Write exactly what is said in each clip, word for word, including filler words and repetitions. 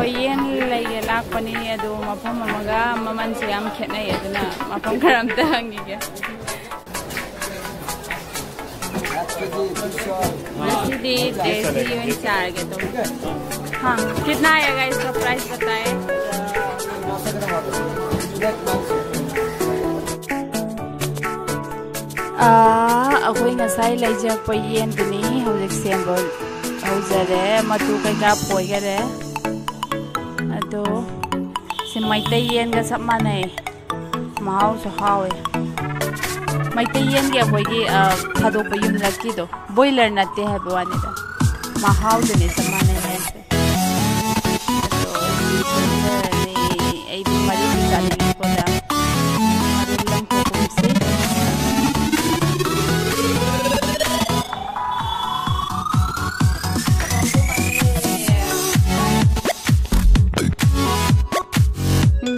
ꯌꯦꯟ ꯂꯩꯒꯦ ꯂꯥꯛꯄꯅꯤ, ꯑꯗꯨ ꯃꯐꯝ ꯑꯃꯒ ꯃꯃꯜꯁꯦ ꯌꯥꯝ ꯈꯦꯠꯅꯩ, ꯑꯗꯨꯅ ꯃꯐꯝ ꯈꯔ ꯑꯝꯇ ꯍꯪꯈꯤꯒꯦ꯫ ꯉꯁꯤꯗꯤ ꯗꯦꯁꯤ ꯑꯣꯏꯅ ꯆꯥꯔꯒꯦ ꯑꯗꯨꯝ꯫ हाँ, कितना आएगा इसका प्राइस बताएं। ꯑꯥ, ꯑꯩꯈꯣꯏ ꯉꯁꯥꯏ ꯂꯩꯖꯔꯛꯄ ꯌꯦꯟꯗꯨꯅꯤ ꯍꯧꯖꯤꯛ ꯁꯦꯝꯕ ꯍꯧꯖꯔꯦ꯫ ꯃꯇꯨ ꯀꯩꯀꯥ ꯐꯣꯏꯈꯔꯦ꯫ ꯑꯗꯣ ꯁꯤ ꯃꯩꯇꯩ ꯌꯦꯟꯒ ꯆꯞ ꯃꯥꯟꯅꯩ꯫ ꯃꯍꯥꯎꯁꯨ ꯍꯥꯎꯋꯦ꯫ ꯃꯩꯇꯩ ꯌꯦꯟꯒꯤ ꯑꯩꯈꯣꯏꯒꯤ, ꯑ, ꯊꯥꯗꯣꯛꯄ ꯌꯨꯝꯂꯛꯀꯤꯗꯣ, ꯕꯣꯏꯂꯔ ꯅꯠꯇꯦ ꯍꯥꯏꯕ ꯋꯥꯅꯤꯗ꯫ ꯃꯍꯥꯎꯗꯨꯅꯦ ꯆꯞ ꯃꯥꯟꯅꯩ ꯍꯥꯏꯁꯦ꯫ ꯑꯗꯣ ꯑꯩꯗꯤ ꯕꯣꯏꯂꯔꯅꯤ, ꯑꯩꯗꯤ ꯃꯔꯤꯟꯗꯤ ꯆꯥꯅꯤꯡꯉꯦꯀꯣ ꯗꯥ꯫ ꯑꯗꯨ ꯂꯪꯊꯣꯛꯀꯨꯝꯁꯤ꯫ ꯎꯝ꯫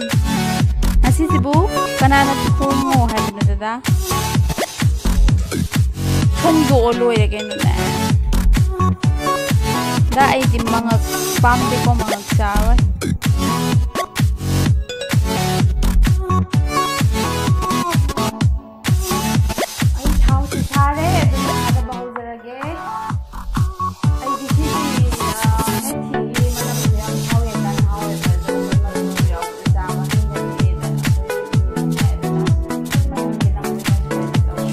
ꯉꯁꯤꯁꯤꯕꯨ ꯀꯅꯥꯅ ꯊꯣꯡꯉꯣ ꯍꯥꯏꯕꯅꯣ, ꯗꯗꯥ? ꯈꯟꯗꯣꯛꯑꯣ ꯂꯣꯏꯔꯦ ꯀꯩꯅꯣꯅꯦ꯫ ꯗꯥ, ꯑꯩꯗꯤ ꯃꯉꯛ ꯄꯥꯝꯗꯦꯀꯣ, ꯃꯉꯛ ꯆꯥꯔꯣꯏ꯫ ꯑꯩ ꯊꯥꯎꯁꯤ ꯁꯥꯔꯦ, ꯑꯗꯨꯒ ꯊꯥꯗꯕ ꯍꯧꯖꯔꯒꯦ꯫ ꯑꯩꯗꯤ ꯁꯤꯒꯤ, ꯑ, ꯃꯦꯊꯤꯒꯤ ꯃꯅꯝꯁꯦ ꯌꯥꯝ ꯍꯥꯎꯋꯦ, ꯌꯥꯝ ꯍꯥꯎꯋꯦ꯫ ꯑꯗꯨꯒ ꯃꯔꯨꯁꯨ ꯌꯥꯎꯕꯗ ꯆꯥꯕ ꯍꯩꯅꯗꯦꯅ ꯑꯩꯈꯣꯏ ꯃꯅꯝ ꯈꯤꯇꯪ ꯀꯩꯅꯣ ꯇꯧꯋꯦ꯫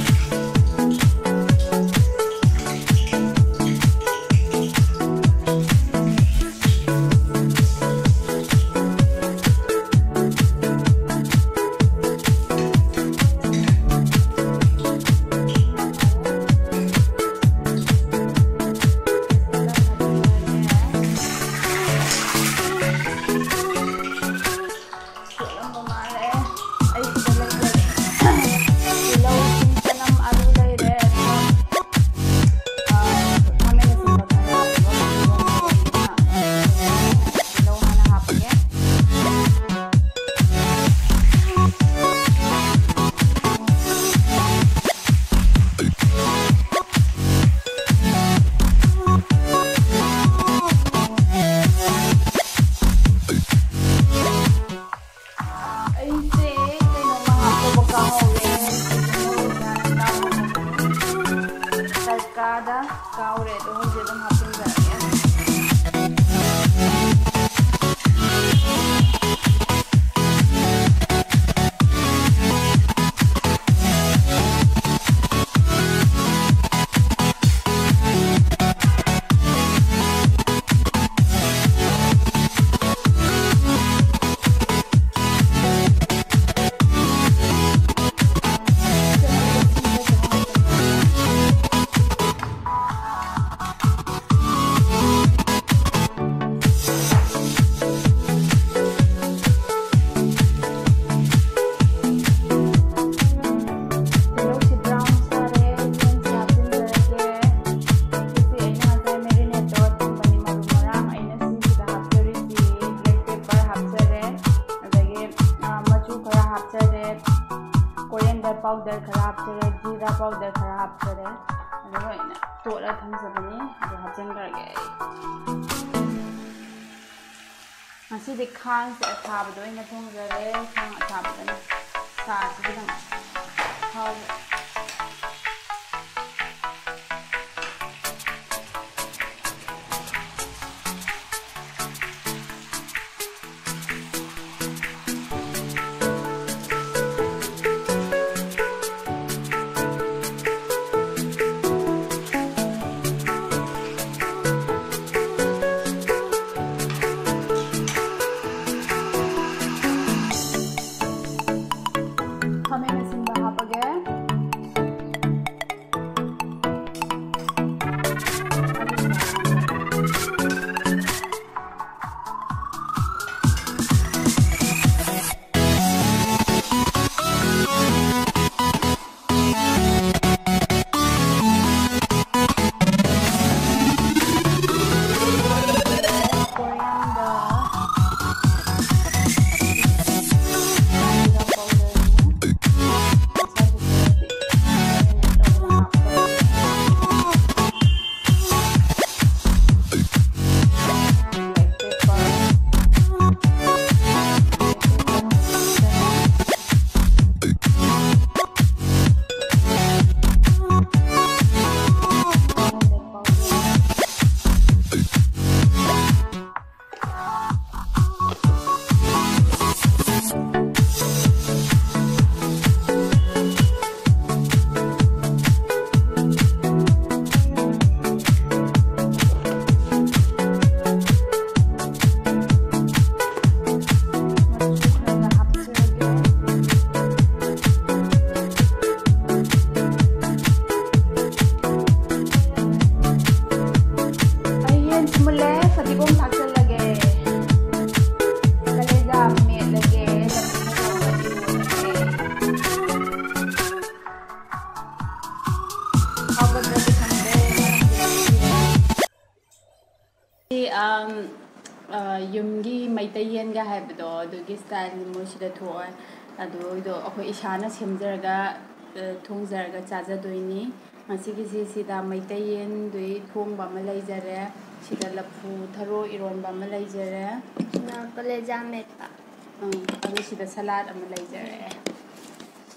ꯄꯥꯎꯗꯔ ꯈꯔ ꯍꯥꯞꯆꯔꯦ, ꯖꯤꯔꯥ ꯄꯥꯎꯗꯔ ꯈꯔ ꯍꯥꯞꯆꯔꯦ꯫ ꯑꯗꯨ ꯂꯣꯏꯅ ꯇꯣꯠꯂ ꯊꯝꯖꯕꯅꯤ꯫ ꯑꯗꯨ ꯍꯥꯞꯆꯤꯟꯈ꯭ꯔꯒꯦ ꯑꯩ꯫ ꯉꯁꯤꯗꯤ ꯈꯥꯡꯁꯦ ꯑꯊꯥꯕꯗ ꯑꯣꯏꯅ ꯊꯣꯡꯖꯔꯦ꯫ ꯈꯥꯡ ꯑꯊꯥꯕꯗꯅ ꯁꯥꯁꯤ ꯈꯤꯇꯪ ꯍꯥꯎꯕ꯫ ꯈꯥꯃꯦꯟ ꯑꯁꯤꯟꯕ ꯍꯥꯞꯄꯒꯦ꯫ ꯑꯩ ꯌꯦꯟꯁꯤ ꯃꯨꯜꯂꯦ, ꯐꯗꯤꯒꯣꯝ ꯊꯥꯛꯆꯜꯂꯒꯦ꯫ ꯀꯂꯦꯖꯥ ꯃꯦꯠꯂꯒꯦ, ꯆꯝꯐꯨꯠ ꯇꯧꯔꯒ ꯏꯔꯣꯜꯂꯒꯦ꯫ ꯍꯥꯎꯒꯗ꯭ꯔꯗꯤ ꯈꯪꯗꯦ꯫ ꯁꯤ, ꯑꯝ, ꯑ, ꯌꯨꯝꯒꯤ ꯃꯩꯇꯩ ꯌꯦꯟꯒ ꯍꯥꯏꯕꯗꯣ, ꯑꯗꯨꯒꯤ style ꯃꯣꯏ ꯁꯤꯗ ꯊꯣꯛꯑꯦ꯫ ꯑꯗꯨꯗꯣ ꯑꯩꯈꯣꯏ ꯏꯁꯥꯅ ꯁꯦꯝꯖꯔꯒ, ꯑ, ꯊꯣꯡꯖꯔꯒ ꯆꯥꯖꯗꯣꯏꯅꯤ꯫ ꯉꯁꯤꯒꯤꯁꯤ ꯁꯤꯗ ꯃꯩꯇꯩ ꯌꯦꯟꯗꯨꯒꯤ ꯊꯣꯡꯕ ꯑꯃ ꯂꯩꯖꯔꯦ, ꯁꯤꯗ ꯂꯐꯨ ꯊꯔꯣ ꯏꯔꯣꯟꯕ ꯑꯃ ꯂꯩꯖꯔꯦ꯫ ꯁꯤꯅ ꯀꯂꯦꯖꯥ ꯃꯦꯠꯄ꯫ ꯎꯝ, ꯑꯗꯨ ꯁꯤꯗ ꯁꯂꯥꯗ ꯑꯃ ꯂꯩꯖꯔꯦ꯫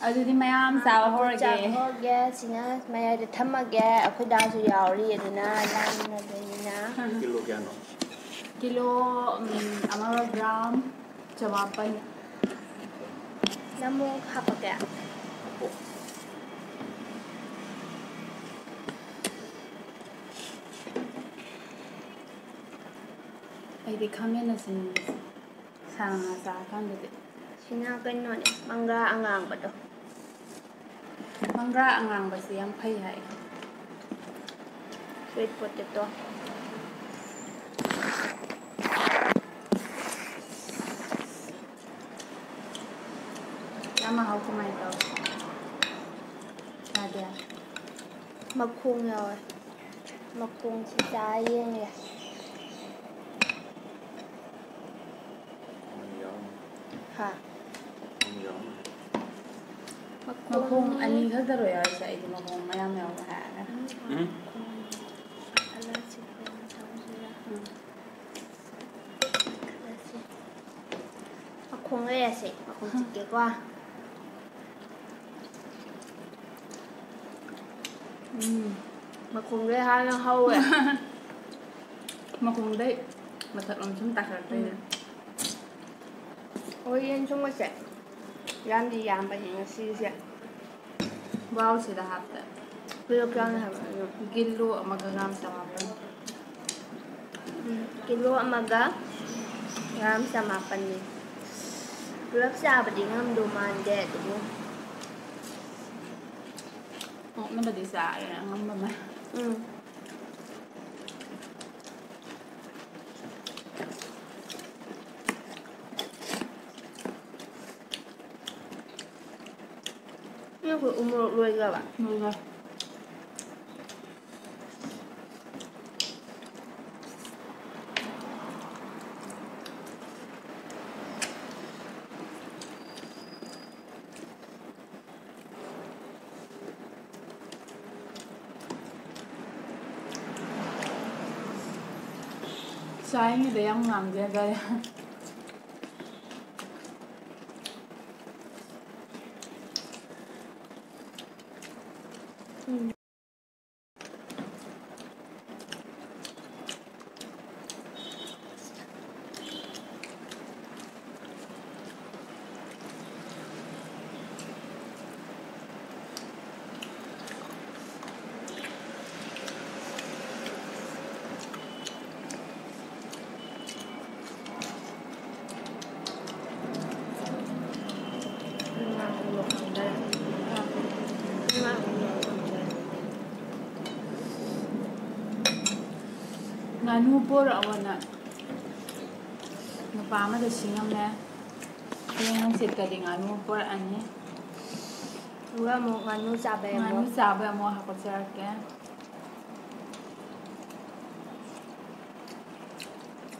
ꯑꯗꯨꯗꯤ ꯃꯌꯥꯝ ꯆꯥꯕ ꯑꯗꯨ ꯍꯧꯔꯒꯦ꯫ ꯆꯥꯕ ꯍꯧꯔꯒꯦ꯫ ꯁꯤꯅ ꯃꯌꯥꯏꯗ ꯊꯝꯃꯒꯦ꯫ ꯑꯩꯈꯣꯏ ꯗꯥꯁꯨ ꯌꯥꯎꯔꯤ, ꯑꯗꯨꯅ ꯂꯥꯡꯃꯤꯟꯅꯗꯣꯏꯅꯤꯅ꯫ ꯀꯤꯂꯣ ꯀꯌꯥꯅꯣ? ꯀꯤꯂꯣ, ꯎꯝ, ꯑꯃꯒ ꯒ꯭ꯔꯥꯝ ꯆꯃꯥꯄꯟ꯫ ꯅꯃꯨꯛ ꯍꯥꯞꯄꯛꯀꯦ꯫ ꯍꯥꯞꯄꯣ꯫ ꯑꯩꯗꯤ ꯈꯥꯃꯦꯟ ꯑꯁꯤꯟꯕꯁꯦ ꯁꯥ ꯉꯥ ꯆꯥꯔꯀꯥꯟꯗꯗꯤ꯫ ꯁꯤꯅ ꯀꯩꯅꯣꯅꯦ, ꯃꯪꯒ꯭ꯔꯥ ꯑꯉꯥꯡꯕꯗꯣ꯫ ꯃꯪꯒ꯭ꯔꯥ ꯑꯉꯥꯡꯕꯁꯦ ꯌꯥꯝ ꯐꯩ ꯍꯥꯏ꯫ Sweet potato꯫ ꯌꯥꯝ ꯃꯍꯥꯎ ꯀꯃꯥꯏꯅ ꯇꯧꯋꯤ? ꯆꯥꯗꯦ꯫ ꯃꯈꯣꯡ ꯌꯥꯎꯋꯦ꯫ ꯃꯈꯣꯡꯁꯤ ꯆꯥ ꯌꯦꯡꯒꯦ꯫ ꯍꯥ? ꯃꯈꯣꯡ ꯃꯈꯣꯡ ꯑꯅꯤ ꯈꯛꯇꯔꯣ ꯌꯥꯎꯔꯤꯁꯦ? ꯑꯩꯗꯤ ꯃꯈꯣꯡ ꯃꯌꯥꯝ ꯌꯥꯎꯕ ꯍꯥꯏꯔꯒ꯫ ꯎꯝ꯫ ꯎꯝ꯫ ꯃꯈꯣꯡ ꯂꯩꯔꯁꯦ, ꯃꯈꯣꯡ ꯆꯤꯛꯀꯦꯀꯣ꯫ ꯎꯝ꯫ ꯃꯈꯣꯡꯗꯩ ꯍꯥꯟꯅ ꯍꯧꯋꯦ꯫ ꯃꯈꯣꯡꯗꯩ ꯃꯊꯛꯂꯣꯝ ꯁꯨꯝ ꯇꯥꯈꯠꯂꯛꯇꯣꯏꯅꯦ꯫ ꯎꯝ꯫ ꯑꯩꯈꯣꯏ ꯌꯦꯟ ꯊꯣꯡꯕꯁꯦ ꯌꯥꯝꯗꯤ ꯌꯥꯝꯕꯅꯤ ꯉꯁꯤꯁꯦ꯫ ꯕꯥꯎꯜꯁꯤꯗ ꯍꯥꯞꯄꯦ꯫ ꯄꯨꯂꯞ ꯆꯥꯅ ꯍꯥꯏꯕ ꯑꯗꯨꯝ꯫ ꯀꯤꯂꯣ ꯑꯃꯒ ꯒ꯭ꯔꯥꯝ ꯆꯃꯥꯄꯟ꯫ ꯎꯝ, ꯀꯤꯂꯣ ꯑꯃꯒ ꯒ꯭ꯔꯥꯝ ꯆꯃꯥꯄꯟꯅꯤ꯫ ꯄꯨꯂꯞ ꯆꯥꯕꯗꯤ ꯉꯝꯗꯧ ꯃꯥꯟꯗꯦ ꯑꯗꯨꯕꯨ꯫ ꯑꯣꯛꯅꯕꯗꯤ ꯆꯥꯔꯦ ꯑꯉꯝꯕ ꯃꯌꯥꯝ꯫ ꯎꯝ꯫ ꯅꯣꯏ ꯑꯩꯈꯣꯏ ꯎꯃꯣꯔꯣꯛ ꯂꯣꯏꯈ꯭ꯔꯕ? ꯂꯣꯏꯈ꯭ꯔꯦ꯫ ꯆꯥꯏꯃꯤꯗ ꯌꯥꯝ ꯉꯥꯡꯖꯗꯔꯦ꯫ ꯉꯥꯅꯨ ꯄꯣꯔꯛꯑꯣꯅ ꯅꯨꯄꯥ ꯑꯃꯗ ꯁꯤꯡꯉꯝꯃꯦ꯫ ꯍꯌꯦꯡ ꯍꯪꯆꯤꯠꯇꯗꯤ ꯉꯥꯅꯨ ꯄꯣꯔꯛꯑꯅꯤ꯫ ꯑꯗꯨꯒ ꯑꯃꯨꯛ ꯉꯥꯅꯨ ꯆꯥꯕꯩ ꯉꯥꯅꯨ ꯑꯃꯨꯛ ꯆꯥꯕꯩ ꯑꯃꯨꯛ ꯍꯥꯄꯛꯆꯔꯛꯀꯦ꯫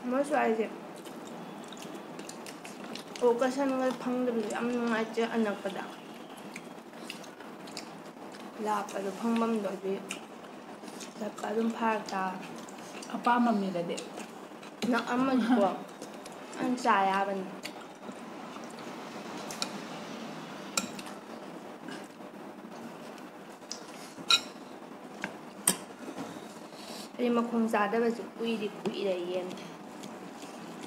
ꯃꯣꯏ ꯁ꯭ꯋꯥꯏꯁꯦ ꯑꯣꯛꯀ ꯁꯟꯒ ꯐꯪꯗꯕꯁꯦ ꯌꯥꯝ ꯅꯨꯡꯉꯥꯏꯇꯦ꯫ ꯑꯅꯛꯄꯗ ꯂꯥꯞꯄꯗꯣ ꯐꯪꯐꯝꯗꯣ ꯑꯗꯨꯒꯤ ꯆꯠꯄ ꯑꯗꯨꯝ ꯐꯔꯛ ꯇꯥꯕ꯫ ꯑꯄꯥꯝꯕ ꯃꯤꯗꯗꯤ ꯅꯛꯑꯝꯃꯗꯤꯀꯣ ꯌꯥꯝ ꯆꯥ ꯌꯥꯕꯅꯤ꯫ ꯑꯩ ꯃꯈꯣꯡ ꯆꯥꯗꯕꯁꯨ ꯀꯨꯏꯗꯤ ꯀꯨꯏꯔꯦ ꯌꯦꯟ꯫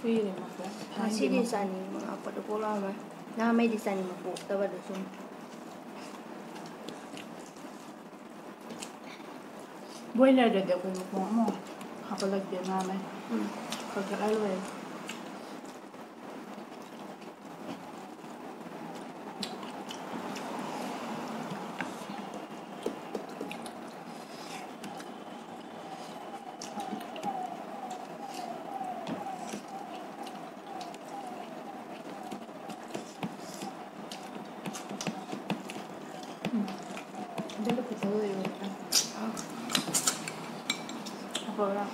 ꯀꯨꯏꯔꯦ ꯃꯈꯣꯡ꯫ ꯉꯁꯤꯗꯤ ꯊꯥꯏꯅꯒꯤ ꯃꯈꯣꯡ꯫ ꯆꯥꯅꯤꯡꯕ ꯉꯥꯛꯄꯗꯣ ꯀꯣꯛ ꯂꯥꯎꯃꯦ꯫ ꯅꯍꯥꯟꯉꯩꯗꯤ ꯆꯥꯅꯤꯡꯕ ꯄꯣꯛꯇꯕꯗꯣ ꯁꯨꯝ꯫ ꯕꯣꯏꯂꯔꯗꯗꯤ ꯑꯩꯈꯣꯏ ꯃꯈꯣꯡ ꯑꯃꯨꯛ ꯍꯥꯞꯄꯜꯂꯛꯇꯦ ꯅꯍꯥꯟꯉꯩ꯫ ꯎꯝ꯫ ꯀꯛꯊꯠꯂ ꯂꯣꯏꯔꯦ꯫ ꯎꯝ꯫ ꯑꯗꯨꯅ ꯐꯖꯅ ꯂꯣꯏꯔꯦ꯫ ꯑꯐꯕ ꯌꯥꯝ꯫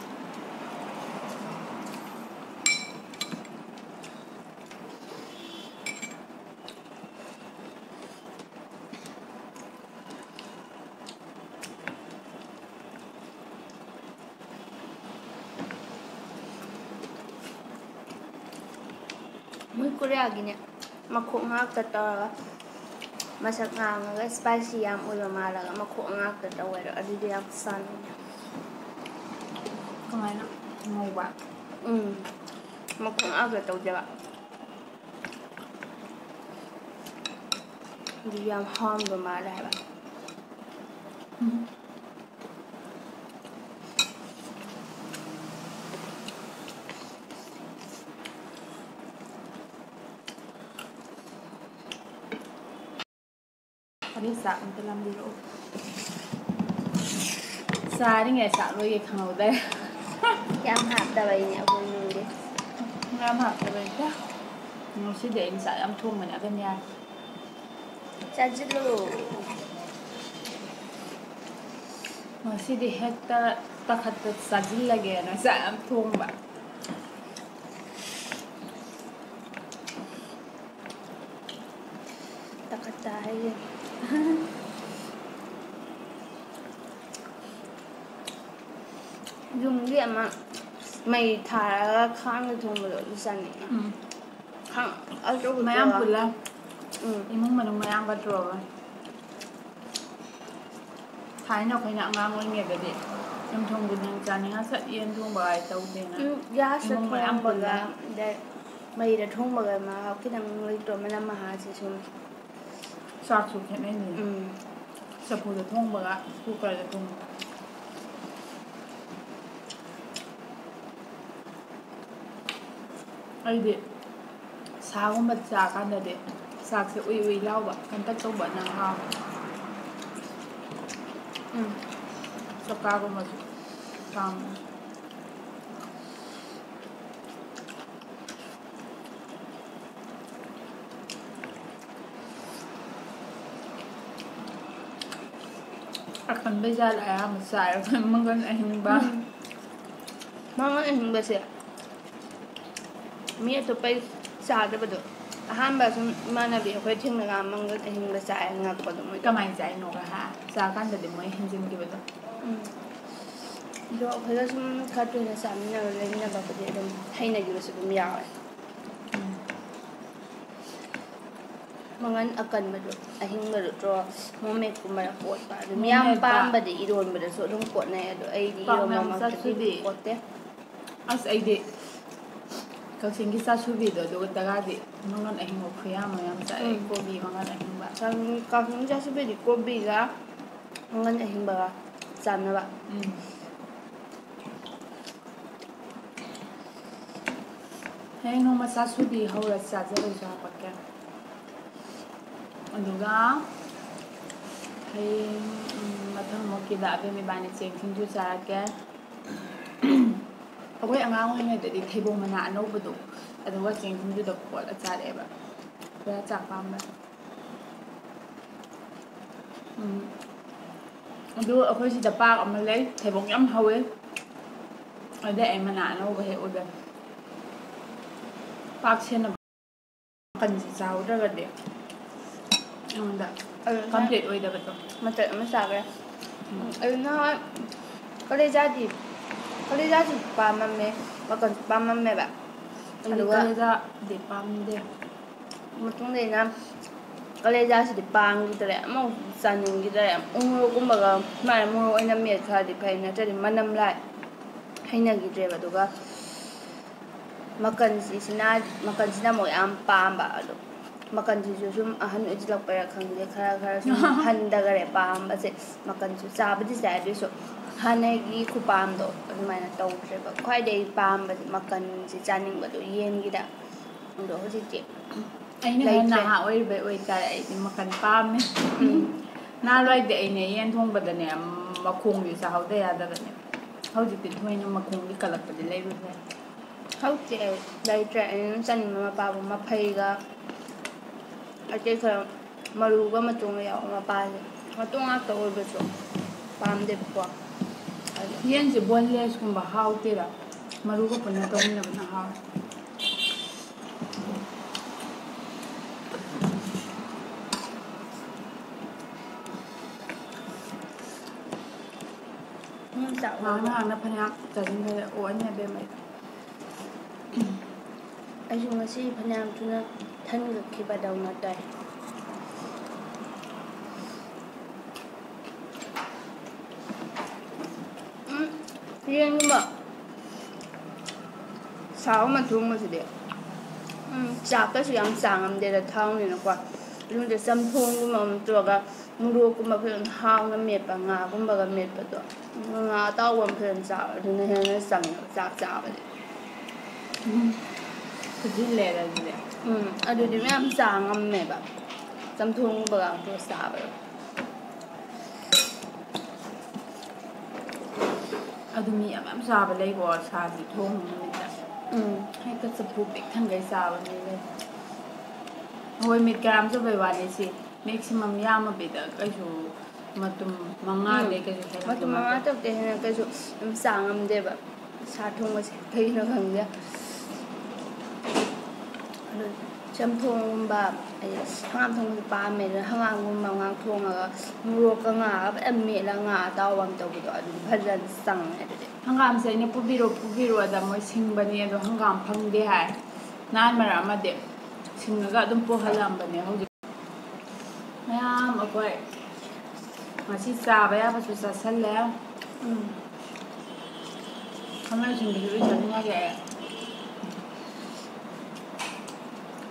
ꯃꯣꯏ ꯀꯣꯔꯤꯌꯥꯒꯤꯅꯦ, ꯃꯈꯣꯛ ꯉꯥꯛꯇ ꯇꯧꯔꯒ, ꯃꯁꯛ ꯉꯥꯡꯉꯒ ꯁ꯭ꯄꯥꯏꯁꯤ ꯌꯥꯝ ꯑꯣꯏꯕ ꯃꯥꯜꯂꯒ ꯃꯈꯣꯛ ꯉꯥꯛꯇ ꯇꯧꯋꯦ꯫ ꯑꯗꯨꯗꯤ ꯌꯥꯝ ꯆꯥꯅꯤꯡꯉꯦ꯫ ꯀꯃꯥꯏꯅ? ꯉꯧꯕ? ꯎꯝ, ꯃꯈꯣꯛ ꯉꯥꯛꯇ ꯇꯧꯗꯦꯕ꯫ ꯑꯗꯨ ꯌꯥꯝ ꯍꯥꯎꯔꯝꯗꯧ ꯃꯥꯜꯂꯦ ꯍꯥꯏꯕ꯫ ꯑꯗꯩ ꯆꯥꯛ ꯑꯝꯇ ꯂꯥꯝꯕꯤꯔꯛꯑꯣ꯫ ꯆꯥꯔꯤꯉꯩ ꯆꯥꯛ ꯂꯣꯏꯒꯦ ꯈꯪꯍꯧꯗ꯭ꯔꯦ꯫ ꯌꯥꯝ ꯍꯥꯞꯇꯕꯩꯅꯦ ꯑꯩꯈꯣꯏ ꯏꯃꯨꯡꯗꯤ꯫ ꯉꯥ ꯍꯥꯞꯇꯕꯩꯗ꯫ ꯉꯁꯤꯗꯤ ꯑꯩꯅ ꯆꯥꯛ ꯌꯥꯝ ꯊꯣꯡꯕꯅꯦ ꯑꯗꯨꯝ ꯌꯥꯏ꯫ ꯆꯥꯁꯤꯜꯂꯨ꯫ ꯉꯁꯤꯗꯤ ꯍꯦꯛꯇ ꯇꯥꯈꯠꯇ ꯆꯥꯁꯤꯜꯂꯒꯦꯅ ꯆꯥꯛ ꯌꯥꯝ ꯊꯣꯡꯕ꯫ ꯇꯥꯈꯠꯇ ꯍꯥꯏꯌꯦ꯫ ꯌꯨꯝꯒꯤ ꯑꯃ ꯃꯩ ꯊꯥꯔꯒ ꯈꯥꯡꯗ ꯊꯣꯡꯕꯗꯣ ꯑꯗꯨ ꯆꯥꯅꯤꯡꯉꯦ꯫ ꯎꯝ꯫ ꯈꯥꯡ ꯑꯆꯧꯕꯗꯣ꯫ ꯃꯌꯥꯝ ꯄꯨꯜꯂ꯫ ꯎꯝ꯫ ꯏꯃꯨꯡ ꯃꯅꯨꯡ ꯃꯌꯥꯝꯒ ꯇꯧꯔꯒ꯫ ꯊꯥꯏꯅ ꯑꯩꯈꯣꯏꯅ ꯑꯉꯥꯡ ꯑꯣꯏꯔꯤꯉꯩꯗꯗꯤ ꯆꯝꯊꯣꯡꯗꯨ ꯅꯪ ꯆꯥꯅꯤꯡꯉ ꯁꯠ ꯌꯦꯟ ꯊꯣꯡꯕ ꯍꯥꯏ ꯇꯧꯗꯦꯅ꯫ ꯎꯝ, ꯒ꯭ꯌꯥꯁꯇ ꯏꯃꯨꯡ ꯃꯌꯥꯝ ꯊꯣꯡꯕꯒ ꯄꯨꯜꯂ꯫ ꯑꯗꯩ ꯃꯩꯗ ꯊꯣꯡꯕꯒ ꯃꯍꯥꯎ ꯈꯤꯇꯪ ꯂꯩꯇ꯭ꯔꯣ? ꯃꯅꯝ ꯃꯍꯥꯁꯤ ꯁꯨꯝ꯫ ꯆꯥꯛꯁꯨ ꯈꯦꯠꯅꯩꯅꯦ꯫ ꯎꯝ꯫ ꯆꯐꯨꯗ ꯊꯣꯡꯕꯒ ꯀꯨꯀꯔꯗ ꯊꯣꯡꯕꯒ꯫ ꯑꯩꯗꯤ ꯁꯥꯒꯨꯝꯕ ꯆꯥꯀꯥꯟꯗꯗꯤ ꯆꯥꯛꯁꯦ ꯎꯏ ꯎꯏ ꯂꯥꯎꯕ ꯀꯟꯇꯛ ꯇꯧꯕꯅ ꯍꯥꯎꯋꯦ꯫ ꯎꯝ꯫ ꯆꯣꯀꯥꯒꯨꯝꯕꯁꯨ ꯄꯥꯝꯃꯦ꯫ ꯑꯀꯟꯕ ꯖꯥꯠ ꯑꯌꯥꯝꯕ ꯆꯥꯏ꯫ ꯑꯩꯈꯣꯏ ꯃꯪꯒꯟ ꯑꯍꯤꯡꯕ꯫ ꯎꯝ꯫ ꯃꯪꯒꯟ ꯑꯍꯤꯡꯕꯁꯦ ꯃꯤ ꯑꯇꯣꯞꯄꯩ ꯆꯥꯗꯕꯗꯣ꯫ ꯑꯍꯥꯟꯕ ꯁꯨꯝ ꯏꯃꯥꯟꯅꯕꯤ ꯑꯩꯈꯣꯏ ꯊꯦꯡꯅꯀꯥꯟ ꯃꯪꯒꯟ ꯑꯍꯤꯡꯕ ꯆꯥꯏ ꯉꯛꯄꯗꯣ ꯃꯣꯏ꯫ ꯀꯃꯥꯏꯅ ꯆꯥꯏꯅꯣꯒ ꯍꯥ? ꯆꯥꯀꯥꯟꯗꯗꯤ ꯃꯣꯏ ꯍꯦꯟꯖꯤꯟꯈꯤꯕꯗꯣ꯫ ꯎꯝ꯫ ꯑꯗꯣ ꯑꯩꯈꯣꯏꯒ ꯁꯨꯝ ꯈꯔ ꯇꯣꯏꯅ ꯆꯥꯃꯤꯟꯅꯕ ꯂꯩꯃꯤꯟꯅꯕꯕꯨꯗꯤ ꯑꯗꯨꯝ ꯍꯩꯅꯈꯤꯕꯁꯨ ꯑꯗꯨꯝ ꯌꯥꯎꯋꯦ꯫ ꯎꯝ꯫ ꯃꯉꯟ ꯑꯀꯟꯕꯗꯣ, ꯑꯍꯤꯡꯕꯗꯣ ꯇ꯭ꯔꯣ ꯃꯣꯃꯦꯠꯀꯨꯝꯕꯔ ꯀꯣꯠꯄ꯫ ꯑꯗꯨꯝ ꯌꯥꯝ ꯃꯣꯃꯦꯠꯄ꯫ ꯄꯥꯝꯕꯗꯤ ꯏꯔꯣꯟꯕꯗꯁꯨ ꯑꯗꯨꯝ ꯀꯣꯠꯅꯩ, ꯑꯗꯣ ꯑꯩꯗꯤ ꯄꯥꯛꯅꯝ ꯏꯔꯣꯟꯕꯃꯛꯇꯗꯤ ꯆꯥꯁꯨꯕꯤ꯫ ꯀꯣꯠꯇꯦ꯫ ꯑꯁ, ꯑꯩꯗꯤ ꯀꯛꯆꯤꯡꯒꯤ ꯆꯥꯁꯨꯕꯤꯗꯣ, ꯑꯗꯨꯒ ꯇꯒꯥꯗꯤ ꯃꯉꯟ ꯑꯍꯤꯡꯕ ꯈꯨꯌꯥꯝ ꯑꯃ ꯌꯥꯝ ꯆꯥꯏ꯫ ꯎꯝ꯫ ꯀꯣꯕꯤ ꯃꯉꯟ ꯑꯍꯤꯡꯕ꯫ ꯀꯛꯆꯤꯡ, ꯀꯛꯆꯤꯡ ꯆꯥꯁꯨꯕꯤꯗꯤ ꯀꯣꯕꯤꯒ ꯃꯉꯟ ꯑꯍꯤꯡꯕꯒ ꯆꯥꯟꯅꯕ꯫ ꯎꯝ꯫ ꯍꯌꯦꯡ ꯅꯣꯡꯃ ꯆꯥꯁꯨꯕꯤ ꯍꯧꯔ ꯆꯥꯖꯔꯁꯨ ꯍꯥꯄꯛꯀꯦ꯫ ꯑꯗꯨꯒ ꯍꯌꯦꯡ, ꯎꯝ, ꯃꯊꯪ ꯃꯨꯛꯀꯤꯗ ꯑꯕꯦꯝ ꯏꯕꯥꯅꯤ ꯆꯦꯡ ꯁꯤꯡꯖꯨ ꯆꯥꯔꯛꯀꯦ꯫ ꯑꯩꯈꯣꯏ ꯑꯉꯥꯡ ꯑꯣꯏꯔꯤꯉꯩꯗꯗꯤ ꯊꯩꯕꯣꯡ ꯃꯅꯥ ꯑꯅꯧꯕꯗꯣ, ꯑꯗꯨꯒ ꯆꯦꯡ ꯁꯤꯡꯖꯨꯗ ꯀꯣꯠꯂ ꯆꯥꯔꯛꯑꯦꯕ꯫ ꯈꯔ ꯆꯥꯛ ꯄꯥꯝꯕ꯫ ꯎꯝ꯫ ꯑꯗꯨ ꯑꯩꯈꯣꯏ ꯁꯤꯗ ꯄꯥꯛ ꯑꯃ ꯂꯩ, ꯊꯩꯕꯣꯡ ꯌꯥꯝ ꯍꯧꯋꯦ꯫ ꯑꯗꯩ ꯑꯩ ꯃꯅꯥ ꯑꯅꯧꯕ ꯍꯦꯛ ꯎꯕ꯫ ꯄꯥꯛ ꯁꯦꯟꯅꯕ ꯃꯈꯜꯁꯤ ꯆꯥꯍꯧꯗ꯭ꯔꯒꯗꯤ ꯑꯩꯉꯣꯟꯗ ꯑꯗꯨꯅ complete ꯑꯣꯏꯗꯕꯗꯣ꯫ ꯃꯆꯦꯠ ꯑꯃ ꯆꯥꯈ꯭ꯔꯦ꯫ ꯎꯝ꯫ ꯑꯗꯨ ꯅꯍꯥꯟ ꯀꯂꯦꯖꯥꯗꯤ, ꯀꯂꯦꯖꯥꯁꯨ ꯄꯥꯝꯃꯝꯃꯦ, ꯃꯀꯟꯁꯨ ꯄꯥꯝꯃꯝꯃꯦꯕ꯫ ꯑꯩꯗꯤ ꯑꯗꯨꯒ ꯀꯂꯦꯖꯥꯗꯤ ꯄꯥꯝꯗꯦ꯫ ꯃꯇꯨꯡꯗ ꯑꯩꯅ ꯀꯂꯦꯖꯥꯁꯤꯗꯤ ꯄꯥꯝꯈꯤꯗ꯭ꯔꯦ, ꯑꯃꯨꯛ ꯆꯥꯅꯤꯡꯈꯤꯗ꯭ꯔꯦ꯫ ꯎꯃꯣꯔꯣꯛꯀꯨꯝꯕꯒ ꯁꯨꯃꯥꯏꯅ ꯃꯣꯔꯣꯛ ꯑꯣꯏꯅ ꯃꯦꯠꯈ꯭ꯔꯗꯤ ꯐꯩ, ꯅꯠꯇ꯭ꯔꯗꯤ ꯃꯅꯝ ꯂꯥꯛꯑꯦ, ꯍꯩꯅꯈꯤꯗ꯭ꯔꯦꯕ꯫ ꯑꯗꯨꯒ ꯃꯀꯟꯁꯤꯁꯤꯅ, ꯃꯀꯟꯁꯤꯅ ꯑꯃꯨꯛ ꯌꯥꯝ ꯄꯥꯝꯕ꯫ ꯑꯗꯣ ꯃꯀꯟꯁꯤꯁꯨ ꯁꯨꯝ ꯑꯍꯟ ꯑꯣꯏꯁꯤꯜꯂꯛꯄꯩꯔꯥ ꯈꯪꯗꯦ, ꯈꯔ ꯈꯔ ꯁꯨꯝ ꯍꯟꯊꯈꯔꯦ ꯄꯥꯝꯕꯁꯦ꯫ ꯃꯀꯟꯁꯨ ꯆꯥꯕꯗꯤ ꯆꯥꯏ, ꯑꯗꯨꯏꯁꯨ ꯍꯥꯟꯅꯒꯤ ꯈꯨꯄꯥꯝꯗꯣ ꯑꯗꯨꯃꯥꯏꯅ ꯇꯧꯗ꯭ꯔꯦꯕ꯫ ꯈ꯭ꯋꯥꯏꯗꯒꯤ ꯄꯥꯝꯕꯁꯦ ꯃꯀꯟꯁꯦ ꯆꯥꯅꯤꯡꯕꯗꯣ ꯌꯦꯟꯒꯤꯗ꯫ ꯑꯗꯣ ꯍꯧꯖꯤꯛꯇꯤ ꯑꯩꯅ ꯈꯔ ꯂꯩꯇ꯭ꯔꯦ꯫ ꯅꯍꯥ ꯑꯣꯏꯔꯤꯕꯩ ꯑꯣꯏꯇꯥꯔꯦ, ꯑꯩꯗꯤ ꯃꯀꯟ ꯄꯥꯝꯃꯦ꯫ ꯎꯝ꯫ ꯅꯍꯥꯟꯋꯥꯏꯗꯤ ꯑꯩꯅ ꯌꯦꯟ ꯊꯣꯡꯕꯗꯅꯦ, ꯃꯈꯣꯡꯗꯤ ꯆꯥꯍꯧꯗ ꯌꯥꯗꯕꯅꯦ꯫ ꯍꯧꯖꯤꯛꯇꯤ ꯊꯣꯏꯅ ꯃꯈꯣꯡꯗꯤ ꯀꯜꯂꯛꯄꯗꯤ ꯂꯩꯔꯨꯗ꯭ꯔꯦ꯫ ꯍꯧꯖꯤꯛꯇꯤ ꯑꯩ ꯂꯩꯇ꯭ꯔꯦ꯫ ꯑꯩꯅ ꯆꯥꯅꯤꯡꯕ ꯃꯄꯥꯕꯨ ꯃꯐꯩꯒ ꯑꯇꯩ ꯈꯔ ꯃꯔꯨꯒ ꯃꯇꯣꯡꯒ ꯌꯥꯎꯕ ꯃꯄꯥꯁꯦ, ꯃꯇꯣꯡ ꯉꯥꯛꯇ ꯑꯣꯏꯕꯁꯨ ꯄꯥꯝꯗꯦꯕꯀꯣ꯫ ꯑꯗꯨ ꯌꯦꯟꯁꯦ boneless ꯀꯨꯝꯕ ꯍꯥꯎꯇꯦꯗ, ꯃꯔꯨꯒ ꯄꯨꯟꯅ ꯇꯧꯃꯤꯟꯅꯕꯅ ꯍꯥꯎꯋꯦ꯫ ꯎꯝ, ꯆꯥꯛ ꯉꯥꯡꯅ ꯉꯥꯡꯅ ꯐꯅꯌꯥꯝ ꯆꯥꯁꯤꯟꯈ꯭ꯔꯦ꯫ ꯑꯣꯛꯑꯅꯤ ꯏꯕꯦꯝꯃ ꯑꯩ꯫ ꯑꯩꯁꯨ ꯉꯁꯤ ꯐꯅꯌꯥꯝ ꯊꯨꯅ ꯊꯟꯒꯠꯈꯤꯕꯗꯧꯅ ꯇꯧꯏ꯫ ꯌꯦꯟꯒꯨꯝꯕ ꯁꯥꯒꯨꯝꯕ ꯊꯣꯡꯕꯁꯤꯗꯤ, ꯎꯝ, ꯆꯥꯛꯀꯁꯨ ꯌꯥꯝ ꯆꯥ ꯉꯝꯗꯦꯗ, ꯊꯥꯎꯅꯤꯅꯀꯣ꯫ ꯑꯗꯨꯝꯗ ꯆꯝꯊꯣꯡꯒꯨꯝꯕ ꯑꯃ ꯅꯠꯇ꯭ꯔꯒ ꯃꯣꯔꯣꯛꯀꯨꯝꯕ ꯐꯖꯅ ꯍꯥꯎꯅ ꯃꯦꯠꯄ, ꯉꯥꯒꯨꯝꯕꯒ ꯃꯦꯠꯄꯗꯣ, ꯉꯥ ꯑꯇꯥꯎꯕ ꯑꯃ ꯐꯖꯅ ꯆꯥꯕ, ꯑꯗꯨꯅ ꯍꯦꯟꯅ ꯆꯪꯉꯦꯕ ꯆꯥꯛ ꯆꯥꯕꯗꯤ꯫ ꯎꯝ꯫ ꯐꯨꯖꯤꯜꯂꯦꯗ ꯑꯗꯨꯗꯤ꯫ ꯎꯝ, ꯑꯗꯨꯗꯤ ꯃꯌꯥꯝ ꯆꯥ ꯉꯝꯃꯦꯕ, ꯆꯝꯊꯣꯡꯒꯨꯝꯕꯒ ꯇꯧꯔ ꯆꯥꯕꯗꯣ꯫ ꯑꯗꯨ ꯃꯤ ꯌꯥꯝ ꯌꯥꯝ ꯆꯥꯕ ꯂꯩꯀꯣ, ꯁꯥꯁꯤ ꯊꯣꯡꯕ ꯅꯨꯃꯤꯠꯇ꯫ ꯎꯝ꯫ ꯍꯦꯛꯇ ꯆꯐꯨ ꯄꯤꯛ ꯊꯟꯒꯩ ꯆꯥꯕ ꯃꯤ ꯂꯩ꯫ ꯍꯣꯏ, ꯃꯤꯠ ꯀꯌꯥꯝ ꯆꯨꯕꯩ ꯋꯥꯅꯤ ꯁꯤ꯫ Maximum ꯌꯥꯝꯃꯕꯤꯗ ꯀꯩꯁꯨ ꯃꯇꯨꯝ ꯃꯉꯥꯗꯩ ꯎꯝ꯫ ꯀꯩꯁꯨ ꯍꯦꯜꯂꯝꯗꯧ ꯃꯇꯨꯝ ꯃꯉꯥ ꯃꯥꯟꯗꯦ꯫ ꯇꯔꯨꯛꯇꯩ ꯍꯦꯟꯅ ꯀꯩꯁꯨ ꯑꯗꯨꯝ ꯆꯥ ꯉꯝꯗꯦꯕ꯫ ꯁꯥ ꯊꯣꯡꯕꯁꯦ ꯀꯩꯒꯤꯅꯣ ꯈꯪꯗꯦ꯫ ꯑꯗꯨ ꯆꯝꯊꯣꯡꯒꯨꯝꯕ, ꯑꯩ ꯍꯪꯒꯥꯝ ꯊꯣꯡꯕꯁꯨ ꯄꯥꯝꯃꯦ꯫ ꯑꯗꯨꯅ ꯍꯪꯒꯥꯝꯒꯨꯝꯕ ꯑꯃꯒ ꯊꯣꯡꯉꯒ ꯃꯣꯔꯣꯛꯀ ꯉꯥꯒ ꯐꯖꯅ ꯃꯦꯠꯂꯒ ꯉꯥ ꯑꯇꯥꯎꯕ ꯑꯃ ꯇꯧꯕꯗꯣ ꯑꯗꯨꯗꯤ ꯐꯖꯅ ꯆꯪꯉꯦ ꯑꯗꯨꯗꯤ꯫ ꯍꯪꯒꯥꯝꯁꯦ ꯑꯩꯅ "ꯄꯨꯕꯤꯔꯣ, ꯄꯨꯕꯤꯔꯣ" ꯑꯗ ꯃꯣꯏ ꯁꯤꯡꯕꯅꯤ ꯑꯗꯣ ꯍꯪꯒꯥꯝ ꯐꯪꯗꯦ ꯍꯥꯏ꯫ ꯅꯍꯥꯟ ꯃꯔꯛ ꯑꯃꯗꯤ ꯁꯤꯡꯉꯒ ꯑꯗꯨꯝ ꯄꯨꯍꯜꯂꯛꯑꯝꯕꯅꯦ꯫ ꯍꯧꯖꯤꯛ ꯃꯌꯥꯝ ꯑꯩꯈꯣꯏ ꯉꯁꯤ ꯆꯥꯕ ꯌꯥꯕꯁꯨ ꯆꯥꯁꯜꯂꯦ꯫ ꯎꯝ꯫ ꯈꯥꯃꯦꯟ ꯑꯁꯤꯟꯕꯤꯁꯨ ꯂꯣꯏ ꯆꯥꯅꯤꯡꯉꯛꯑꯦ꯫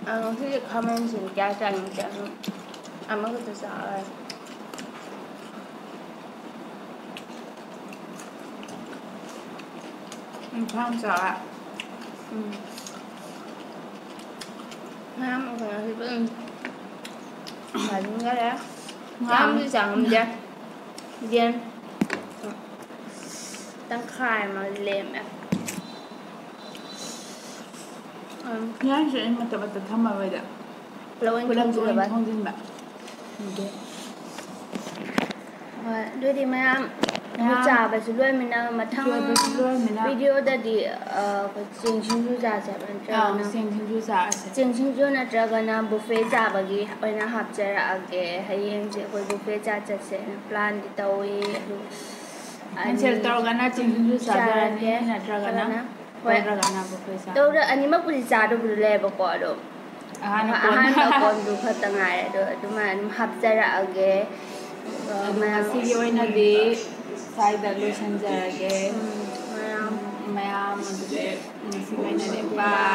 ꯑ, ꯉꯁꯤꯗꯤ ꯈꯥꯃꯦꯟ ꯑꯁꯤꯟꯕꯤ ꯀꯌꯥ ꯆꯥꯅꯤꯡꯗꯦ, ꯑꯗꯨꯝ ꯑꯃꯈꯛꯇ ꯆꯥꯔꯦ꯫ ꯏꯝꯐꯥꯜ ꯆꯥꯔꯦ꯫ ꯎꯝ꯫ ꯃꯌꯥꯝ ꯑꯩꯈꯣꯏ ꯉꯁꯤ ꯐꯖꯅ ꯆꯥꯁꯤꯟꯈꯔꯦ꯫ ꯃꯌꯥꯝ ꯌꯥꯝꯗꯤ ꯆꯥ ꯉꯝꯗꯦ꯫ ꯌꯦꯟ ꯇꯪꯈꯥꯏ ꯑꯃ ꯂꯦꯝꯃꯦ꯫ ꯎꯝ꯫ ꯌꯦꯟꯁꯦ ꯑꯩ ꯃꯇꯠ ꯃꯇꯠ ꯊꯝꯃꯔꯣꯏꯗ꯫ ꯄꯨꯂꯞ ꯑꯣꯏꯅ ꯄꯨꯂꯞꯇ ꯑꯣꯏꯅ ꯊꯣꯡꯖꯤꯜꯂꯕ? ꯊꯣꯡꯖꯤꯟꯕ꯫ ꯑꯗꯨꯗꯤ ꯍꯣꯏ, ꯑꯗꯨꯗꯤ ꯃꯌꯥꯝ ꯃꯌꯥꯝ ꯆꯥꯕꯁꯨ ꯂꯣꯏꯃꯤꯅ ꯃꯊꯪ ꯆꯥꯕꯁꯨ ꯂꯣꯏꯃꯤꯅ꯫ Videoꯗꯗꯤ, ꯑ, ꯑꯩꯈꯣꯏ ꯆꯦꯡ ꯁꯤꯡꯖꯨ ꯆꯥꯁꯦ ꯍꯥꯏꯕ ꯑꯥ, ꯅꯠꯇ꯭ꯔꯒꯅ ꯆꯦꯡ ꯁꯤꯡꯖꯨ ꯆꯥꯔꯁꯦ꯫ ꯆꯦꯡ ꯁꯤꯡꯖꯨ ꯅꯠꯇ꯭ꯔꯒꯅ buffet ꯆꯥꯕꯒꯤ ꯑꯣꯏꯅ ꯍꯥꯞꯆꯔꯛꯑꯒꯦ꯫ ꯍꯌꯦꯡꯁꯦ ꯑꯩꯈꯣꯏ buffet ꯆꯥ ꯆꯠꯁꯦꯅ planꯗꯤ ꯇꯧꯏ꯫ ꯑꯗꯨ cancel ꯑꯅꯤ ꯇꯧꯔꯒꯅ ꯆꯦꯡ ꯁꯤꯡꯖꯨ ꯆꯥꯗꯣꯏꯔꯅꯤ, ꯆꯥꯔꯒꯦ꯫ ꯅꯠꯇ꯭ꯔꯒꯅ ꯅꯠꯇ꯭ꯔꯒꯅ ꯍꯣꯏ꯫ ꯇꯧꯗ꯭ꯔꯒꯅ buffet ꯆꯥ꯫ ꯇꯧꯗ-, ꯑꯅꯤꯃꯛꯄꯨꯗꯤ ꯆꯥꯗꯕꯨꯗꯤ ꯂꯩꯌꯦꯕꯀꯣ, ꯑꯗꯣ ꯑꯍꯥꯟꯕ ꯀꯣꯟ꯫ ꯑꯍꯥꯟꯕ ꯀꯣꯟꯗꯨ ꯈꯛꯇ ꯉꯥꯏꯔꯦ, ꯑꯗꯣ ꯑꯗꯨꯃꯥꯏꯅ ꯑꯗꯨꯝ ꯍꯥꯞꯆꯔꯛꯑꯒꯦ꯫ ꯑꯗꯣ ꯃꯌꯥꯝ ꯉꯁꯤꯒꯤ ꯑꯣꯏꯅꯗꯤ ꯁ꯭ꯋꯥꯏꯗ ꯂꯣꯏꯁꯤꯟꯖꯔꯒꯦ꯫ ꯎꯝ꯫ ꯃꯌꯥꯝ ꯑꯗꯨꯗꯤ ꯅꯤꯡꯁꯤꯡꯉꯩꯅꯅꯦ꯫ Bye꯫